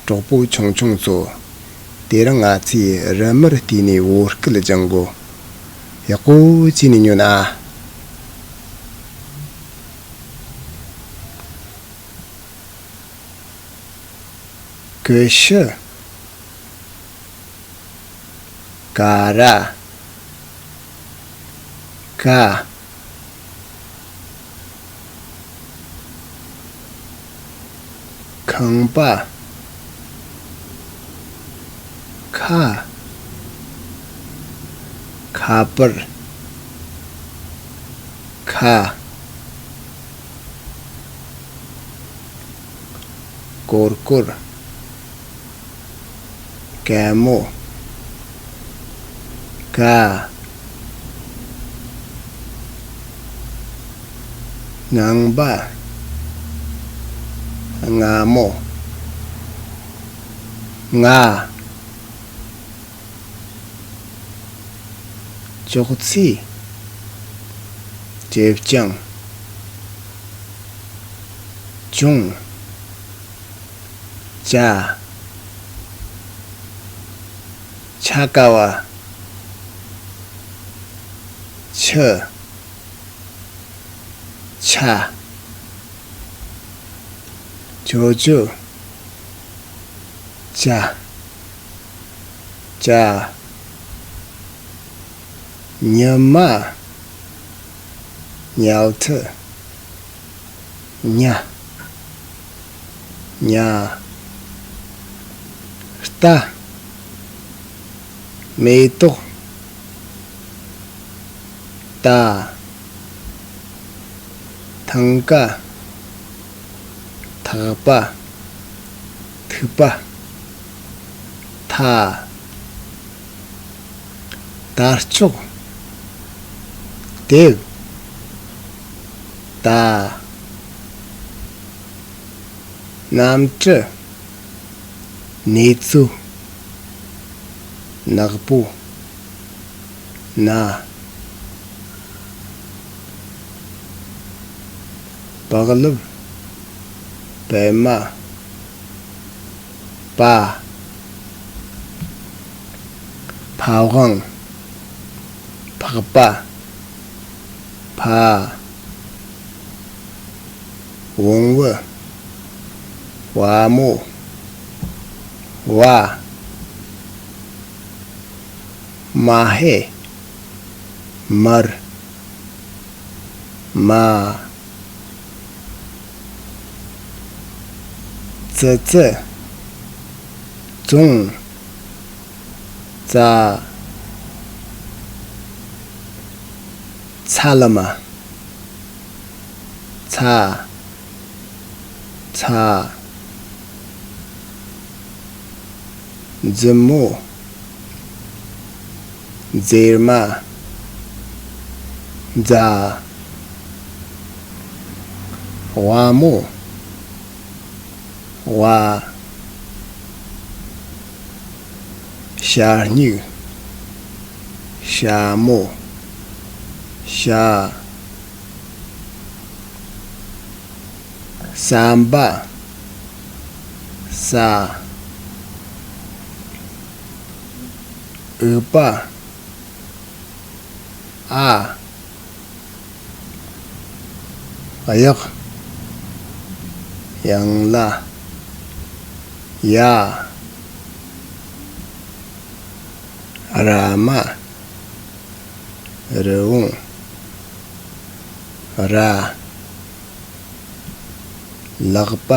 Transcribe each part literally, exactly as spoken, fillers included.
གྲོགས་པོ་ཆུང་ཆུང་ཚོ། དེ་རིང་ང་ཚོས་རི་མོར་བལྟས་ནས་བོད་སྐད་སྦྱང་གོ། ཡག་པོ་བྱས་ནས་ཉོན་ཨ། ཀུ་ཤུ། ཀ་ར། ཀ། ཁང་པ། ཁ། ཁ་པར། ཁ། ཀོར་ཀོར། ཀ་མོ། ཀ། ངང་པ། རྔ་མོ། ང་། ཅོག་ཙེ། ཅེ་སྤྱང་། ཅུང་། ཅ། ཆ་ཀ་བ། ཆུ། ཆ། ཅོ་ཅོ། ཅ། ཅ། ཉི་མ། ཉལ་ཁྲི། ཉ། ཉ། རྟ། མེ་ཏོག་རྟ། ཐང་ཀ་ཐག་པ། ཐིགས་པ། ཐ། དར་ལྕོག་དེབ། ད། གནམ་གྲུ། ནེ་ཙོ། ནག་པོ། ན། བག་ལེབ། པད་མ། པ། ཕ་ཝང་། ཕག་པ། ཕ། བོང་བུ། བ་མོ། བ། མ་ཧེ། མར། མ། ཙི་ཙི། ཙུང་། ཙ། ཚ་ལ་མ། ཚ། ཚ། མཛུབ་མོ། མཛེར་མ། མཛའ། ཝ་མོ། ཝ། ཞ་སྨྱུག་ཞྭ་མོ། ཞ། ཟམ་པ། ས། འུག་པ། ཨ། གཡག་ཡང་ལ། ཡ། ར་མ། རི་བོང་། ར། ལག་པ།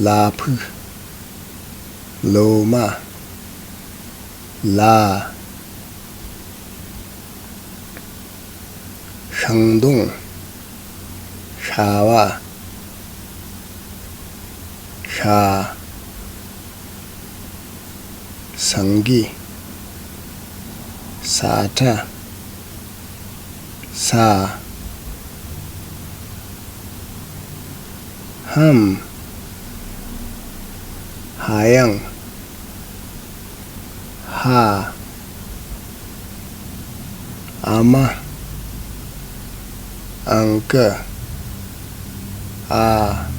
ལ་ཕུག་ལོ་མ། ལ། ཤིང་སྡོང་། ཤ་བ། ཤ། སེང་གེ་ས་ཁྲ། ས། ཧམ། ཧ་ཡང་། ཧ། ཨ་མ། ཨང་ཀི། ཨ།